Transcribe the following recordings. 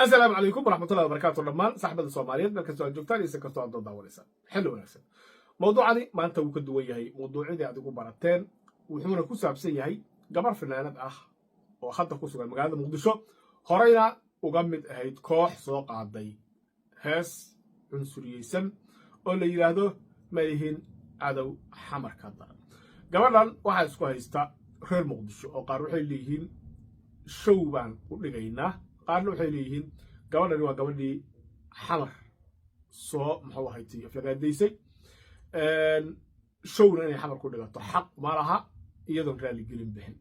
Asalaamu calaykum waraxmatullahi wabarakaatu dhammaan saxbada Soomaaliyeed meel kastoo aad joogtaan iyo si kastoo aad noo daawanaysaan. Xilli wanaagsan. Mawduucani maanta wuu ka duwan yahay mawduucyadii aad igu barateen, wuxuuna ku saabsan yahay gabar fanaanad ah oo hadda ku sugan magaalada Muqdisho, horeyna uga mid ahayd koox soo qaaday hees cunsuriyeysan oo la yidhaahdo "Ma yihiin cadow Xamarka daran". Gabadhan waxaa isku haysta reer Muqdisho, oo qaar waxay leeyihiin show baan u dhigaynaa, qaarna waxay leeyihiin gabadhani waa gabadhii Xamar soo, muxuu ahaytay, aflagaadaysay, showna inay Xamar ku dhigato xaq ma laha iyadoon raaligelin bixin.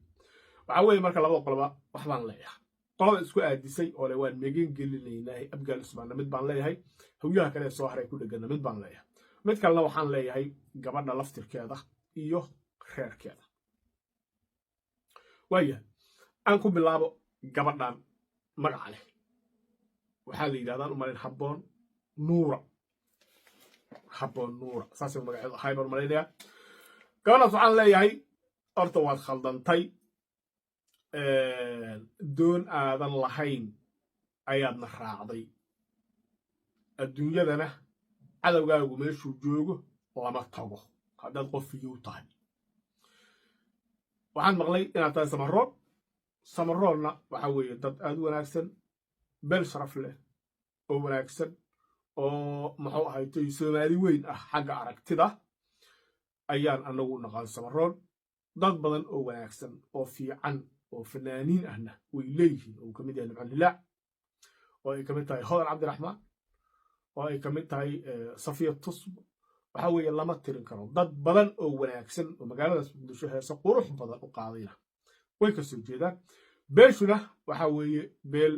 Waxaa weeye marka labada qoloba wax baan leeyahay. Qolada isku aadisay oo le waan megan gelinaynaa Abgaal Usmaanna mid baan leeyahay, Hawyaha kale ee soo haray ku dheganna mid baan leeyahay, mid kalena waxaan leeyahay gabadha laftirkeeda iyo reerkeeda. Waayahay, aan ku bilaabo gabadhan magaca leh. Waxaa la yidhahdaan u malayn Habboon Nuura. Habboon Nuura saasay magaceedu ahay baan malaynayaa. Gabadhaas waxaan leeyahay horta waad khaldantay, doon aadan lahayn ayaadna raacday. Adduunyadana cadowgaagu meeshuu joogo lama tago haddaad qof fiyow tahay. Waxaan maqlay inaad tahay Samaroon. Samaroonna waxaa weeye dad aad u wanaagsan, beel sharaf leh oo wanaagsan oo, muxuu ahaytay, Soomaali weyn ah. Xagga aragtida ayaan anagu naqaan Samaroon. Dad badan oo wanaagsan oo fiican oo fanaaniin ahna way leeyihiin, oo uu ka mid yahay Nimcaan Hilaac, oo ay ka mid tahay Hodan Cabdiraxmaan, oo ay ka mid tahay Safiya Tusb. Waxaa weeye lama tirin karo. Dad badan oo wanaagsan oo magaaladaas Muqdisho heese qurux badan u qaadayna way ka soo jeedaan. Beeshuna waxaa weeye beel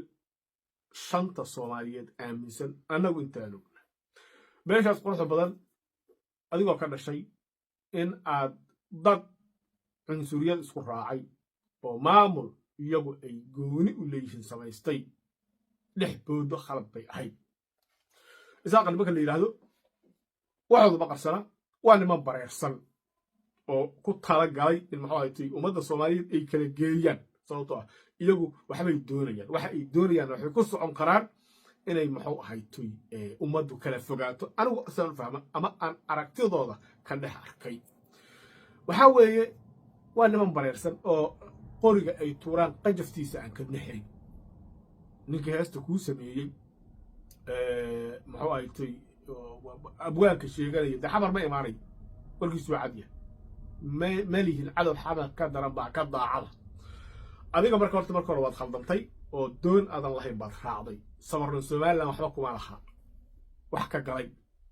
shanta Soomaaliyeed aaminsan. Annagu intaan ogna beeshaas quruxda badan adigoo ka dhashay, in aad dad cunsuriyad isku raacay oo maamul iyagu ay gooni u leeyihiin samaystay dhex boodo, khalad bay ahayd. Isaaqa nimanka la yidhaahdo waxooduba qarsana, waa niman bareersan oo ku tala galay in, muxuu ahatay, ummadda Soomaaliyeed ay kala geeyaan, sababtoo ah iyagu waxbay doonayaan. Waxa ay doonayaan waxay ku socon karaan inay, muxuu ahaytoy, ummaddu kala fogaato. Anigu sidaan fahma ama aan aragtidooda ka dhex arkay waxaa weeye waa niman bareersan oo qoriga ay tuuraan qajaftiisa aan ka naxayn. Ninkii heesta kuu sameeyey, muxuu ahaytoy, abwaanka sheeganaya, dee Xamar ma imaanayo, warkiisu waa cadyahay. Ma lihin cadow Xamar ka daran baa ka daacada adiga. Marka horta marka hore waad khaldantay oo doon aadan lahayn baad raacday. Samarno Somaliland waxba kuma laha, wax ka galay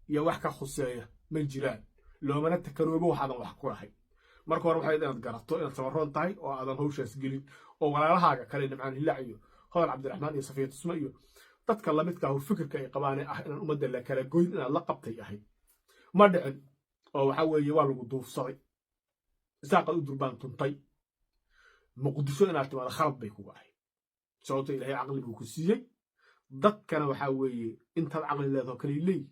iyo wax ka khuseeya ma jiraan, loomana takanoobo waxaadan wax ku lahayn. Marka hore waxay inaad garato inaad Samaroon tahay oo aadan hawshaas gelin, oo walaalahaaga kale, Nimcaan Hilaac iyo Hodan Cabdiraxmaan iyo Safiya Tusme iyo dadka lamidka ah, fikirka ay qabaane ah inaan ummadda la kala goyn, inaad la qabtay ahayd. Ma dhicin oo waxaa weeye waa lagu duufsaday, Isaaqaad u durbaan tuntay. Muqdisho inaad timaado khalad bay kuga ahayd, sababto Ilaahay caqli buu ku siiyey. Dadkana waxaa weeye intaad caqli leedao kale leeyihin.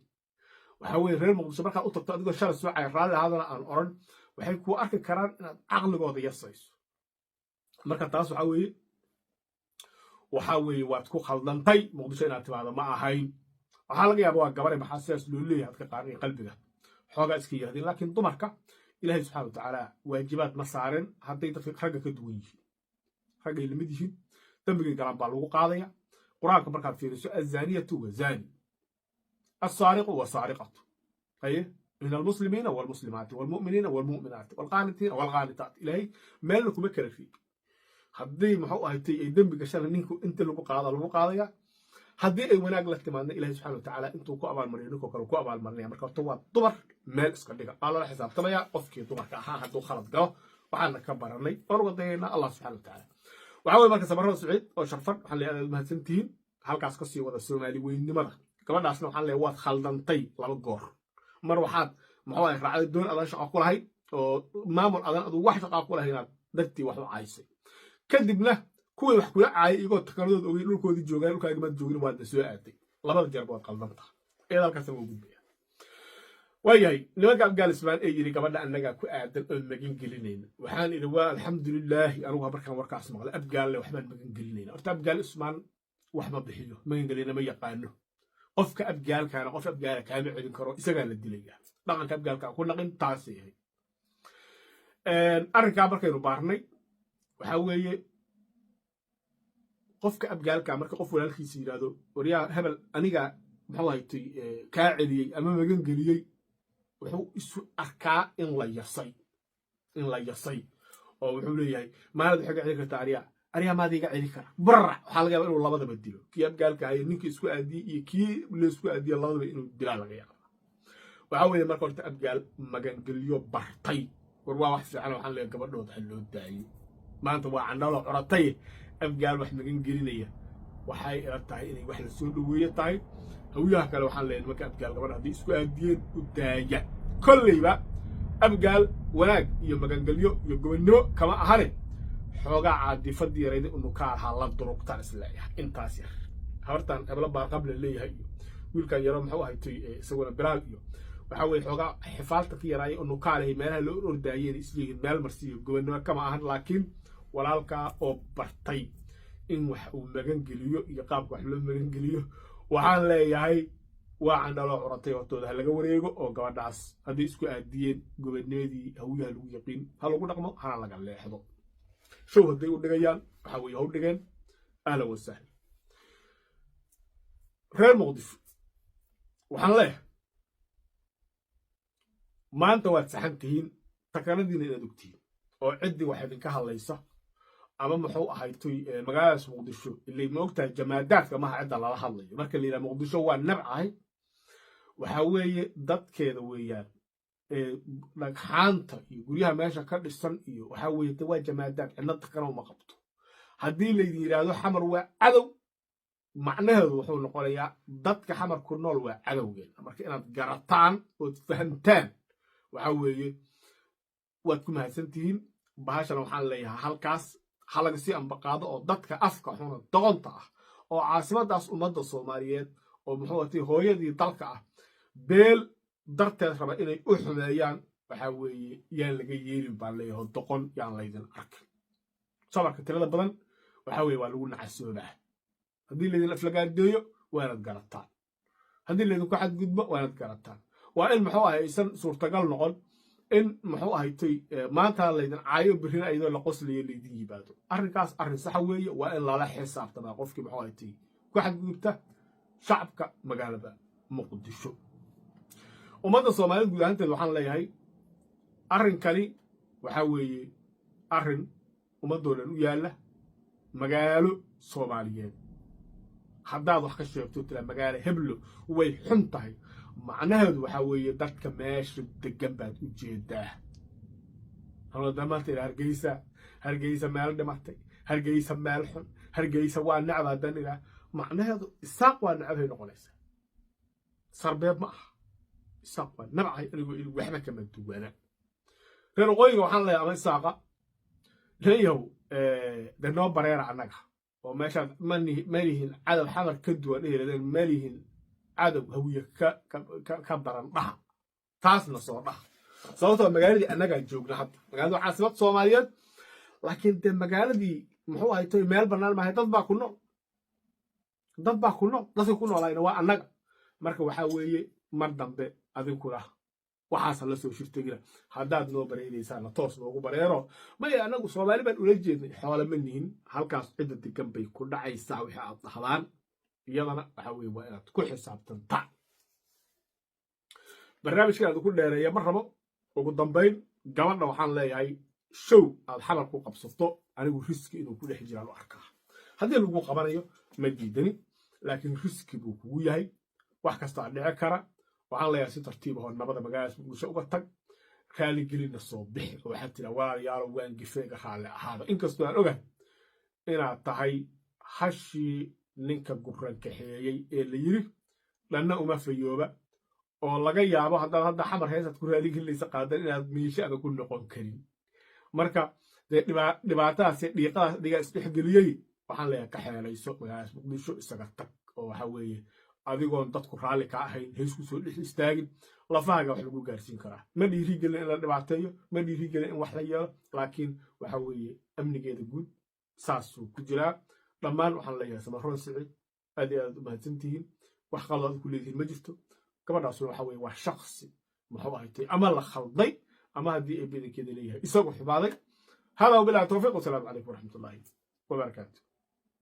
Waxaa weeye reer Muqdisho markaad u tagto adigoo shalay soo cay, raalli ahaadana aan odhan, waxay kuu arki karaan inaad caqligooda yasayso. Marka taas waxaa weeye waad ku khaldantay. Muqdisho inaad timaado ma ahayn. Waxaa laga yaaba waa gabare, maxaa sidaas loo leeyahay, dadka qaar inay qalbiga xoogaa iska yidhahdeen, laakiin dumarka Ilaahay subxana wa tacaala waajibaad ma saaren hadday dadka ragga ka duwan yihiin. Raggay lamid yihiin, dembigay galaan baa lagu qaadaya. Qur-aanka markaad fiiriso, الزانية والزاني، السارق والسارقة، haye، من المسلمين والمسلمات والمؤمنين والمؤمنات والقانتين والقانتات. Ilaahay meelna kuma kala fiig. Haddii, muxuu ahatay, ay dembi gashana, ninku inta lagu qaada lagu qaadaya. Haddii ay wanaag la timaadna, Ilahay subxana wa tacaala intuu ku abaalmariyo ninkoo kale ku abaalmarinaya. Marka horta waa dumar, meel iska dhiga, waa lala xisaabtamaya qofkii dumarka ahaa hadduu khalad galo. Waxaana ka baranay oon uga dayaynaa Allah subxana wa tacaala. Waxaa weye marka Samarada Saciid oo sharfan, waxaan leeyahay aad mahadsantihiin, halkaas ka sii wada Soomaali weynimada. Gabadhaasna waxaan leeyahay waad khaldantay laba goor. Mar waxaad, muxuu ahay, raacday doon adan shaqo ku lahayd oo maamul adan aduu wax shaqaa ku lahayd inaad dartii wax u caysay. Kadibna kuwii wax kula caayay iyagoo takaladooda ogey dhulkoodii joogaan, dhulkaagamaad joogin, waadna soo aaday. Labada jeerba waad qaldantaa. Iyada halkaasna waa gudbaya. Waayahay, nimanka Afghanistan ee yidhi gabadha annagaa ku aadan oo magan gelinayna, waxaan idhi waa alxamdulilaahi. Anigu markaan warkaas maqlay, Abgaalle waxbaan magan gelinayna. Horta Abgaal Ismaan Wax ma bixiyo, magangelina ma yaqaano. Qofka Abgaalkaana qof Abgaala kaama celin karo, isagaa la dilaya. Dhaqanka Abgaalka ku naqin taasay ahayd. Arrinkaa markaynu baarnay, waxaa weeye qofka Abgaalka marka qof walaalkiisa yidhaahdo, "Waryaa hebel, aniga muxuu haytay kaa celiyey ama magan geliyey," wuxuu isu arkaa in la yasay oo wuxuu leeyahay, "Maalad waxay ga celin kartaa aryaa, aryaa maad iga celin kara bararac." Waxaa laga yaaba inuu labadaba dilo, kii Abgaalka ahaye ninkii isku aadiyey iyo kii laysku aadiyey labadaba inuu dilaa laga yaaba. Waxaa weeye marka horta Abgaal magangelyo bartay. War waa wax fiican. Waxaan leeyahay gabadhooda ha loo daayo. Maanta waa candhalo curatay. Abgaal wax magan gelinaya waxay ila tahay inay wax la soo dhoweeye tahay. Hawiyaha kale waxaan leeyahay, nimanka Abgaal gabadha haddii isku aadiyeen, u daaya. Kolleyba Abgaal wanaag iyo magangelyo iyo gobonnimo kama ahane, xoogaa caadifadii yarayda unukaa ahaa la durugtaan isleeyahay intaas yar. Habartan ebla baarqable leeyahay iyo wiilkan yaro muxuu ahaytay isaguna Bilaal iyo waxaa weye xoogaa xifaalta ka yaraaya unukaalehay meelaha loo ordaayeen isleeyihiin meel marsiiyo, gobonnimo kama ahan. Laakiin walaalkaa oo bartay in wax uu magangeliyo iyo qaabka wax loo magangeliyo, waxaan leeyahay waa candhaloo curatay, hortooda ha laga wareego oo gabadhaas hadday isku aadiyeen, gobonnimadii Hawiyaha lagu yaqiin ha lagu dhaqmo, hana laga leexdo. Show hadday u dhigayaan, waxaa weeye ha u dhigeen, ahlan wasahlan. Reer Muqdisho waxaan leeyahay, maanta waad saxan tihiin, takanadiina inaad ogtihiin oo ciddii wax idinka hadlaysa ama muxuu ahaytoy magaaladaas Muqdisho ilay ma ogtahay jamaadaadka maha cidda lala hadlayo. Marka la yidhaha Muqdisho waa nabcahay, waxaa weeye dadkeeda weeyaan. Dhagxaanta iyo guryaha meesha ka dhisan iyo waxaa weeye de waa jamaadaad, cidna takana uma qabto. Haddii laydin yidhaahdo Xamar waa cadow, macnaheedu wuxuu noqonayaa dadka Xamar ku nool waa cadowgeena. Marka inaad garataan ood fahamtaan waxaa weeye waad ku mahadsan tihiin. Bahashana waxaan leeyahay halkaas ha laga sii ambaqaado oo dadka afka xuna doqonta ah oo caasimadaas ummadda Soomaaliyeed oo muxuu atay hooyadii dalka ah beel darteed raba inay u xumeeyaan, waxaa weeye yaan laga yeelin baan leeyahay. Doqon yaan laydin arkin. Sabarka tirada badan waxaa weeye waa lagu nacasoobaa. Haddii laydin aflagaadeeyo, waa inaad garataan. Haddii laydinku xadgudbo, waa inaad garataan. Waa in muxuu ahay aysan suurtagal noqon in muxuu ahaytoy maanta laydin caayo, berrina iyadoo la qoslayo laydin yimaado. Arrinkaas arrin saxa weeye. Waa in lala xisaabtamaa qofkii muxuu ahaytoy ku xadgudubta shacabka magaalada Muqdisho. Ummadda Soomaalida guud ahaanteed waxaan leeyahay, arrinkani waxaa weeye arrin ummaddoo dhan u yaalla. Magaalo Soomaaliyeed haddaad wax ka sheegto, tiraa magaalo heblo way xun tahay, macnaheedu waxaa weeye dadka meesha degan baad u jeedaa. Maanta ila Hargeysa, Hargeysa meel dhimatay, Hargeysa meel xun, Hargeysa waa necab haddaan idhaa, macnaheedu Isaaq waa necabhay noqonaysaa. Sarbeeb ma aha. Isaaq waa nabcahay anigoo il waxba kama duwana. Reer waqooyiga waxaan leeyahay ama Isaaqa leeyahow, de noo bareera annaga oo meeshaad malihin cadow Xamar ka duwan eheladeen, malihin cadow Hawiye ka daran dhaha, taasna soo dhaha. Sababtoo magaaladii annagaa joogna hadda, magaalada waa caasimad Soomaaliyeed, laakiin dee magaaladii muxuu ahay toy meel bannaan maahay. Dad baa ku nool, dad baa ku nool. Dadka ku noolayna waa annaga. Marka waxaa weeye mar dambe adinkuna waxaasa la soo shirtegina. Haddaad noo bareeraysaana toos noogu bareero. Maya, annagu Soomaali baan ula jeednay, xoole ma nihin. Halkaas cidda degan bay ku dhacaysaa wixii aad dhahdaan. Iyadana waxaa weye waa inaad ku xisaabtantaa. Barnaamijkan aad ku dheereeya ma rabo. Ugu dambayn, gabadha waxaan leeyahay, show aad Xamar ku qabsato anigu risk inuu ku dhex jiraan u arkaa. Haddii lagu qabanayo ma diidani, laakiin risk buu kugu yahay, wax kastaa dhici kara. Waxaan leeyahay si tartiib ahoo nabada magaaladaas Muqdisho uga tag, raaligelinna soo bixi oo waxaad tiraa, "Walaalayaalo, waan gifeega, raalli ahaada." Inkastoo aan ogahay inaad tahay hashii ninka gubran kaxeeyey ee la yiri dhanna uma fayooba, oo laga yaabo haddaad hadda Xamar heesaad ku raaligelinaysa qaadan inaad miisho ada ku noqon karin. Marka dee dhibaatadaas dhiiqadaas dhigaa isdhexgeliyey, waxaan leeyahay ka xeelayso magaaladaas Muqdisho, isaga tag oo waxa weeye adigoon dadku raalli ka ahayn haysku soo dhex istaagin. Lafahaaga wax lagu gaarsiin karaa. Ma dhiirigelin in la dhibaateeyo, ma dhiirigelin in wax la yeelo, laakiin waxa weeye amnigeeda guud saasuu ku jiraa. Dhammaan waxaan leeyahay Samaroon Siciid. Aad iyo aad u mahadsantihiin. Wax qalad aad ku leedihiin ma jirto. Gabadhaasuna waxa weye waa shaksi, muxuu ahaytay, ama la khalday ama haddii ay badankeeda leeyahay isagu xumaaday. Hada wabillahi tawfiiq, wasalaamu calaykum waraxmatullaahi wabarakaatu.